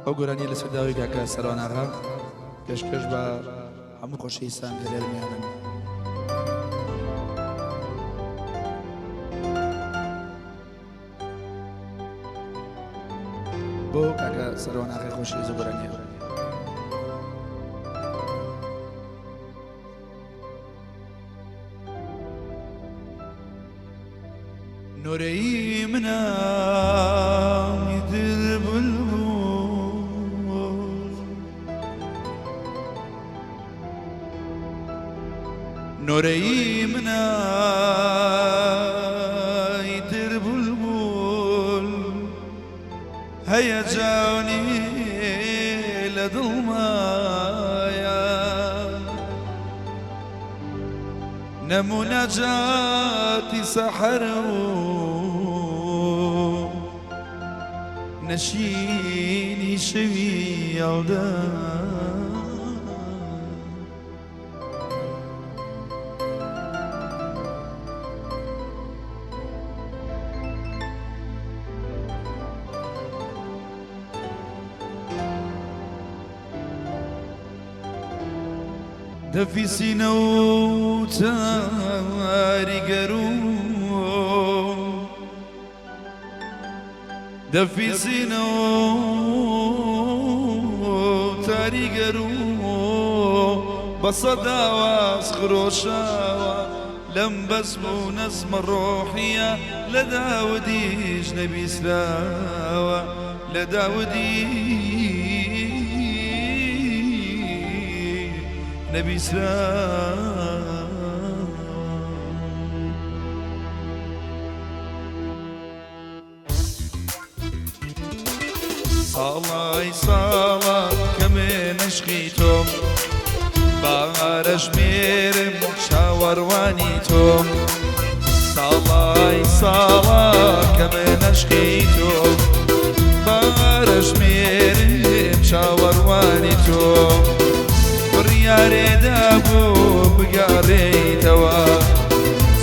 ئەو گۆرانیە لەسەر داوای کاکە سەروان ئاغا پێشکەش بە هەموو خۆشەویستان کە گەرمیانن. بۆ کاکە سەروان ئاغای خۆشەویست گۆرانیە. نۆرەی منە ئیتر بولبول نۆرەی منە ئیتر بولبول هەیەجانی لە دڵمایە نە موناجاتی سەحەرە و نە شینی شەوی یەڵدا. دەفی سینە و تاری گەروو دەفی سینە و تاری گەروو بە سەداواز خرۆشاوە لەم بەزم و نەزمە ڕۆحیە لە داودیش نەبیسراوە لە داودی نەبیسراوە. ساڵای ساڵە کەمێ نەشقی تۆم بارەژمێرم چاوەڕوانی تۆم ساڵای ساڵە کەمێ نەشقی تۆم بارەژمێرم چاوەڕوانی تۆم بڕیارێدا بۆ بگەڕێیتەوە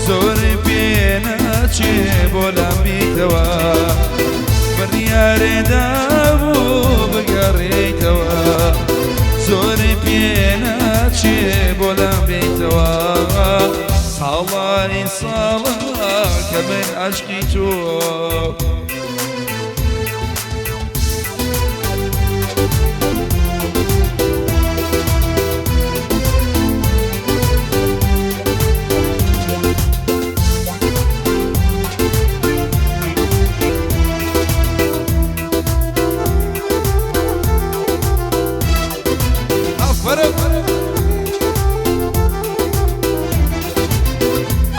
زۆر پێ ناچێ بۆ لام بیتەوە بڕیارێدا بۆ بگەڕێیتەوە زۆر پێ ناچێ بۆ لام بیتەوە ساڵانی ساڵە کە من عەشقی تۆ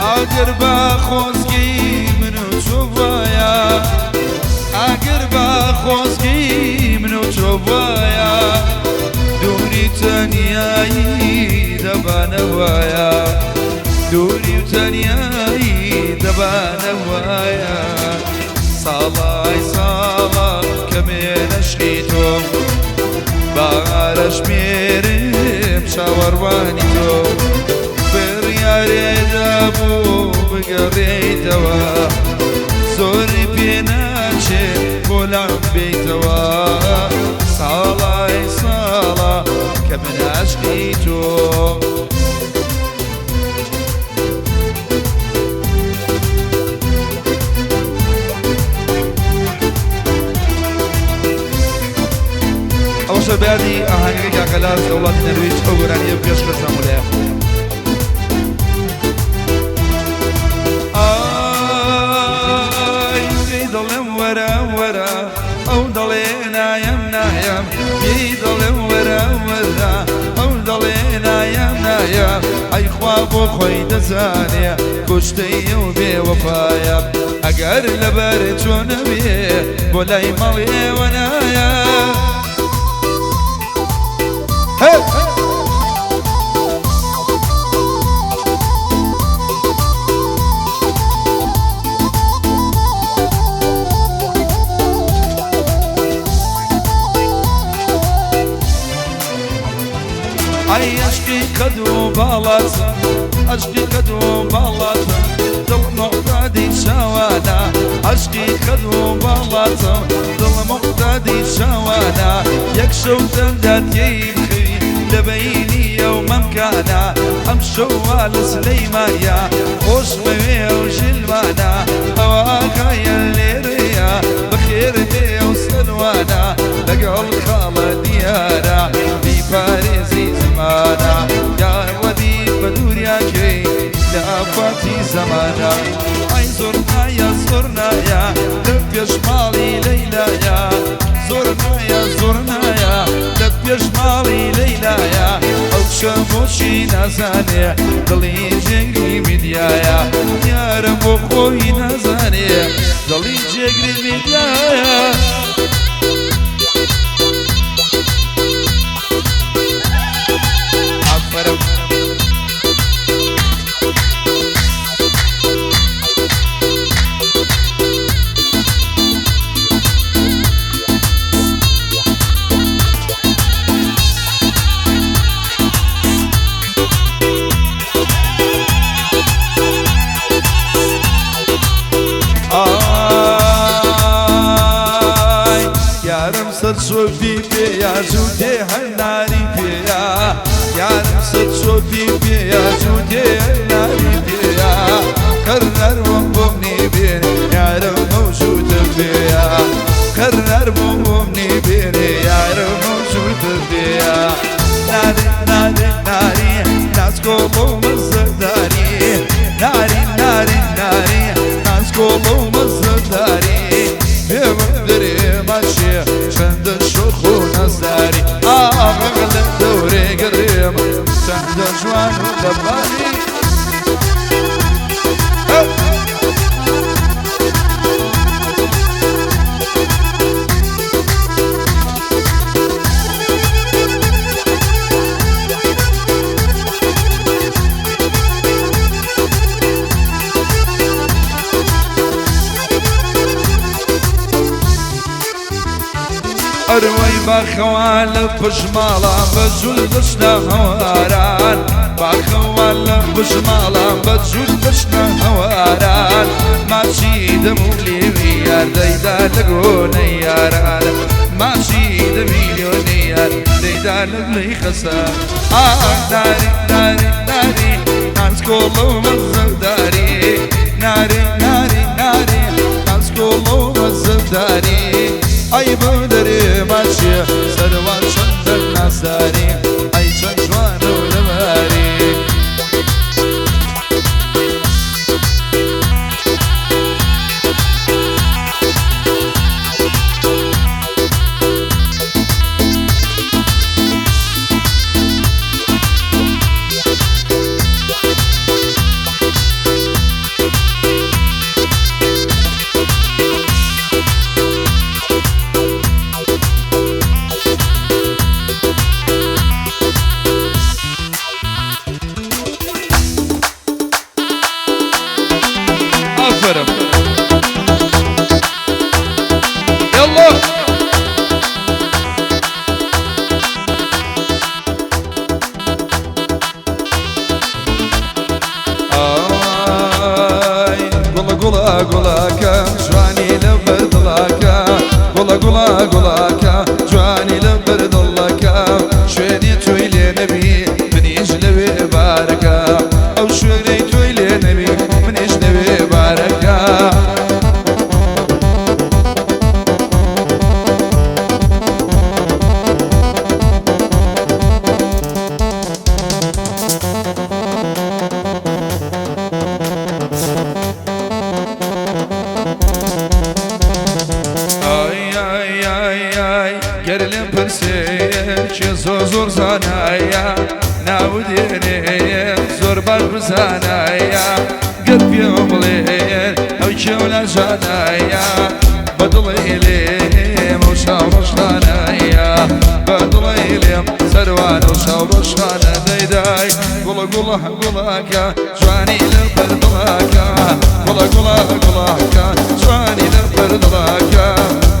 ئاگر بە خۆزگەی من و تۆ وایە ئاگر بە خۆزگەی من و تۆ وایە دووری تەنیایی دەبانەوایە دووری و تەنیایی دەبانەوایە ساڵای ساڵە کەمێ نەشقی تۆ بارەژمێرم چاوەڕوانی تۆ بڕیارێدا بوو بگەڕێیتەوە زۆری پێ ناچێ بۆ لام بێیتەوە ساڵای ساڵە کە من عەشقی تۆ. ئەوەشە بەیادی ئاهەنگەکەی کاکە لاس لە وڵاتی نەرویج ئەو گۆرانییە پێشکەشتان بۆ لایە. ئای پێی دەڵێم وەرە وەرە ئەو دەڵێ نایەم نایەم پێی دەڵێم وەرە وەرە ئەو دەڵێ نایەم نایەم ئەی خوا بۆ خۆی دەزانێ کوشتەی ئەو بێوەفایە ئەگەر لەبەر تۆ نەبێ بۆ لای ماڵێوە نایە. Hey! ئەی ئەشقی قەد و باڵات ئەشقی قەد و باڵات دڵ موعتادی چاوانە ئەشقی قەد و باڵاتم دڵ موعتادی چاوانە ئەم شەو تەندا تێی بخەوی لە بەینی ئەو مەمکانە، ئەم شەوە لە سلەیمانیا خۆشمەوێ ئەو ژلمانە، ئەوە ئاغایە لێرەیە بەخێر بێ ئەو سەروانە، لەگەڵ خاڵە دیارە بیپارێزی زمانە، یاڕەبی بە دووریاکەی لە ئافاتی زەمانە. ئای زۆر نایە زۆر نایە لە پێش ماڵی لەیلایە، زۆر نایە زۆر نایە لە پێش ماڵی لەیلایە، ئەو کچە بۆچی نازانێ دڵی جێگری میدیایە، یارە بۆ خۆی نازانێ دڵی جێگری میدیایە. ئافەرم. ئای یارم سەر چۆپی پێیا جووتێ هەناری پێیا، یارم سەر چۆپی پێیا جووتێ هەناری پێیا، قەرنەرمم بۆم نیبێنێ یارم مەوجودە پێیا، قەرنەرمم بۆم نیبێنێ یارم مەوجودە پێیا. ناری ناری ناری ناسکۆ بۆ مەزەداری، ناری ناری ناری ناسکۆ بۆ مەزەداری، پێمە دەرێ ماچێ چەندە شۆخ و نازداری، ئاغ لە دەورێ گەڕێم چەندە جوان و لەباری. ئەروەی باخەوە لە پشماڵان بە جوول دەچنە هەواران، باخەوە لە پشماڵان بە جوول دەچنە هەواران، ماچی دەم و لێوی یار دەیدا لە گۆنەی یاران، ماچی دەمی لێونەی یار دەیدا لە گلەی خەسار. ئاخ ناری ناری ناری ناسکۆڵە و مەزەداری، ناری ناری ناری ناسکۆڵە و مەزەداری، ئەی بۆ دەرێ ماچێ سەروان چەندە نازداری، ئەی چەند جوانە و لەباری. ئافەرم. يلا. ئای گوڵە گوڵە گوڵەکە جوانی لە بەردڵەکە، گوڵە گوڵە گوڵەکە جوانی لە بەردڵەکە، شوێنی تۆی لێ نەبی منیش لەوێ بارەکە، ئەو شوێنەی تۆی لێ نەبی منیش لەوێ بارەکە. ئای ئای ئای ئای گەر لێم پرسێ کێ زۆر زۆر زانایە، ناو دێنێ زۆر باش بزانایە، گەر پێم بڵێ ئەو کێو لە ژانایە، بەدڵی لێم ئەو چاوڕەشخانەیە، بەدڵی لێم سەروان ئەو چاوڕەشخانە. دەیدای گوڵە گوڵە گوڵەکە جوانی لە بەردڵەکە، گوڵە گوڵە گوڵەکە جوانی لە بەردڵەکە،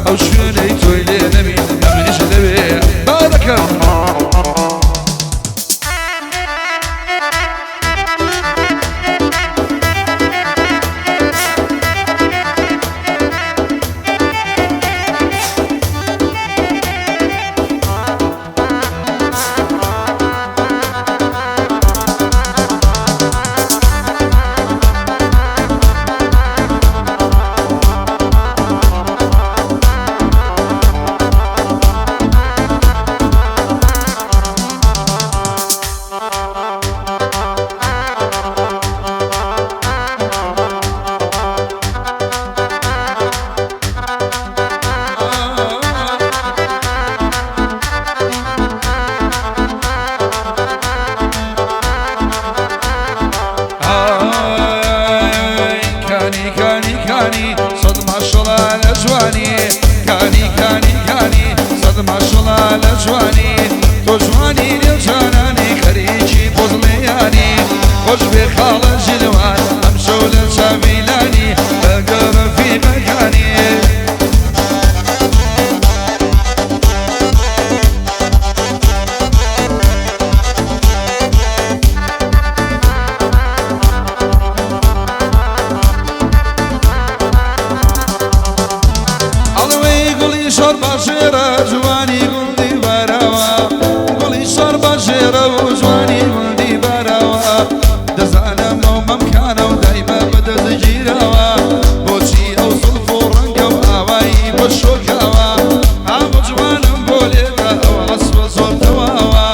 ئەو شوێنەی تۆی لێ نەبی ئەمنیش لەوێ بارەکە. شارباژێرە جوانی گوندی باراوە، گوڵی شارباژێرە و جوانی گوندی باراوە. دەزانم ئەو مەمکانە و دایمە بەدەست گیراوە، بۆچی ئەو زوڵف و ڕەنگە و ئاوایی بە شۆکاوە. ئاوە جوانم بۆ لێدا ئەو عەسوە زۆر تەواوە،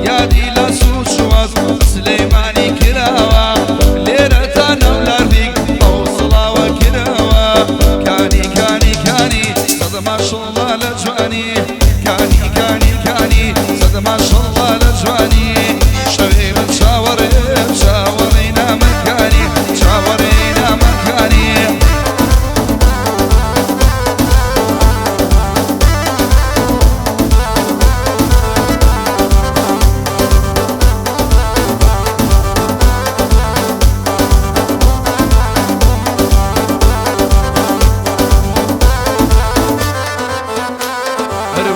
یادی لاس و چواز سلەیمانی کراوە. لێرە تا ناو لاردیک ئەو سڵاوە کراوە. کانی کانی کانی سەد ماشەڵڵا لە جوانی، کانی کانی کانی سەد ماشەڵڵا لە جوانی. شەوێ من چاوەڕێ چاوەڕێی نامەکانی، چاوەڕێی نامەکانی.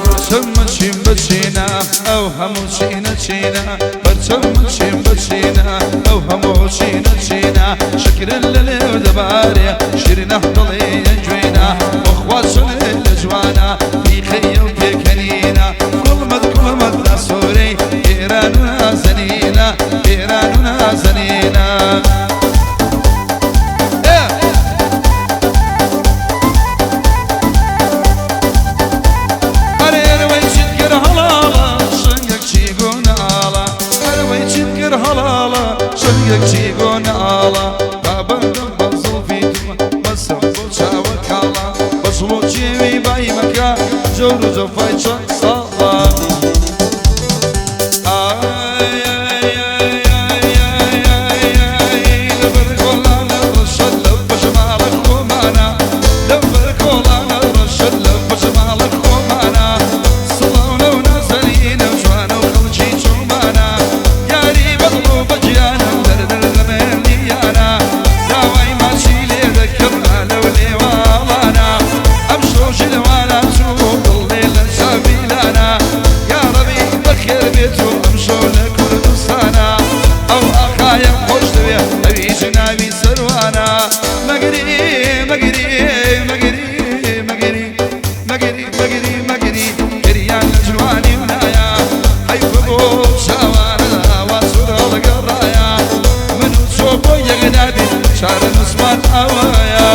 بەرچەم چیم بچینە ئەو هەموو چینە چینە، بەرچەم چیم بچینە ئەو هەموو چینە چینە. شەکرە لە لێو دەبارێ شیرینە دڵێ گوێنە، بۆخوا چڵێ لە جوانە فیقەیە و پێکەنینە. گوڵمەت گوڵمەت ناسۆرەی ئێران و نازەنینە، ئێران و نازەنینە. ئەرێرەوەی چیت کرد هەڵاڵە شەنگێک چی گۆناڵە، ئەرەوەی چیت کرد هەڵاڵە شەنگێک چی گۆناڵە. بابەندم بە زوڵفی تو مەسم بۆ چاوە کاڵە، بە چڵ و چێوی بای مەکە جەور و جەفای چەند ساڵە. ئای ئای ئای ئای ئای ئای ئای لەبەر گۆڵانە ڕەشەت لەو پەشماڵە خۆمانە، لەبەر گۆڵانە ڕەشەت لەو پەشماڵە خۆمانە. سڵاو لەو نازەنینە و جوانە و خەڵکی چۆمانە، یاری بەدڵ و بەگیانە و دەردر لە مێلیانە. داوای ماچی لێ دەکەم لەو لێواڵانە، ئەم شۆژی لەوانە چوو دڵ لێ لە چاویلانە. یاڕەبی بەخێر بێت و ئەم شەو لە کوردستانە، ئەو ئاقایم خۆش دەوێ ئەویش ناوی سەروانە. مەگری مەگری مەگری مەگری مەگری مەگری مەگری گریان لە جوانی و نایە، حەیف بۆ چاوانە ئاوا سوورە لەگەڕایە. من و چۆ بۆ یەک نابین چارەنووسمان ئاوایە.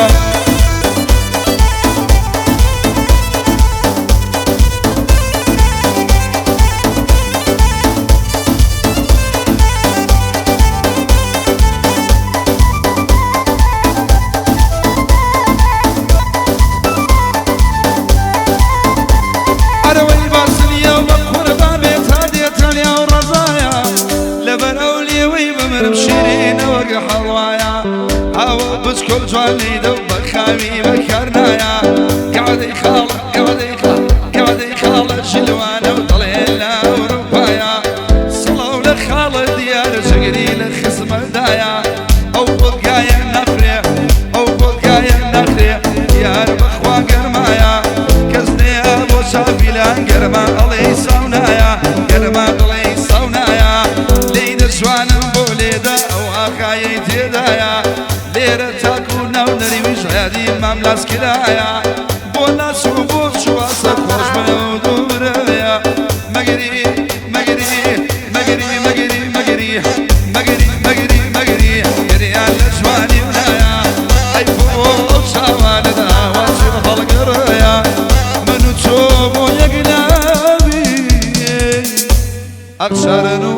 ئەرەوەی باسلیە و بە قوربان بێت تا دێتە لێو ڕەزایە، لەبەر ئەو لێوەی بمرم شیرینەوەگە حەڵوایە. ئاوە بچکۆ جوان لیدە و بە خاوی بەکارنایە. گەعدەی خاڵە گەعدەی خاڵ گەعدەی خاڵە ژلوانە و دەڵێ لە ئەوروپایە. سڵاو لە خاڵە دیارە جگری لە خزمەتدایە، ئەو بۆتگایە ناخرێ ئەو بۆتگایە ناخرێ دیارە بەخوا گەرمایە. کەس نەیە بۆ چاویلان گەرما ئەڵێی ساونایە، گەرما دڵێی ساونایە. لێی دەجوانم بۆ لێدا ئەو ئاقایەی تێدایە، لێرە تاکو ناو نەریویش یادی مام لاس کرایە. بۆ ناچوو بۆ چوواسە خۆش بەو دوورەیە. مەگری مەگری مەگری مەگری مەگری مەگری مەگری مەگری گریان لە جوانی و نایە، حەیف بۆ ئەو چاوانەدا وا چێ هەڵگەڕایە. من و تۆ بۆ یەک نابی ئەخشارن و